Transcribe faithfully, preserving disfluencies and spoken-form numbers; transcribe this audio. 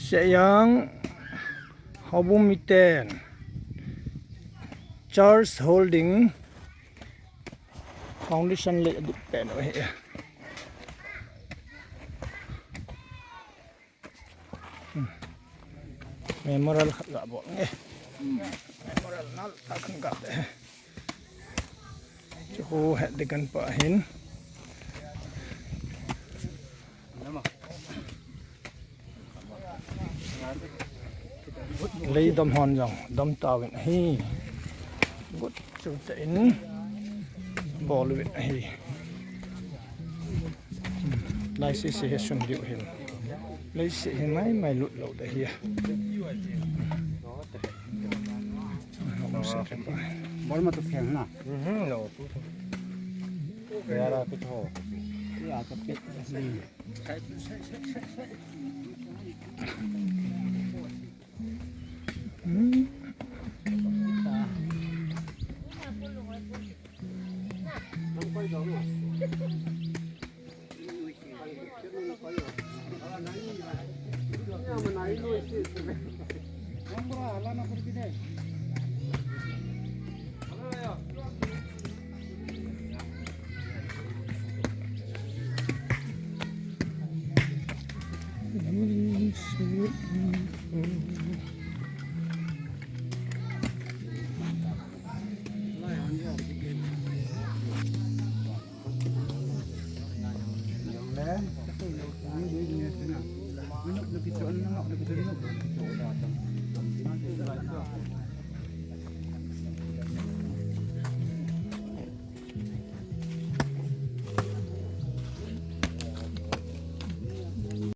Sehjang houbung miten church holding foundation le dip pen u hi. Hmm. Memorial khat ga bol nge. Hmm. Memorial nal khat ga. Chu khu het ding kan pa hin. Lei dom hon jong dom tauvin ahi. Gut chu te in bol uvin ahi. Lai sese hi sun diu hin. Lei se hi mai mai lut lou de hi. Bol ma tu pheng na. Mhm, lo tu. Ya la tu tho. Ya ka pet.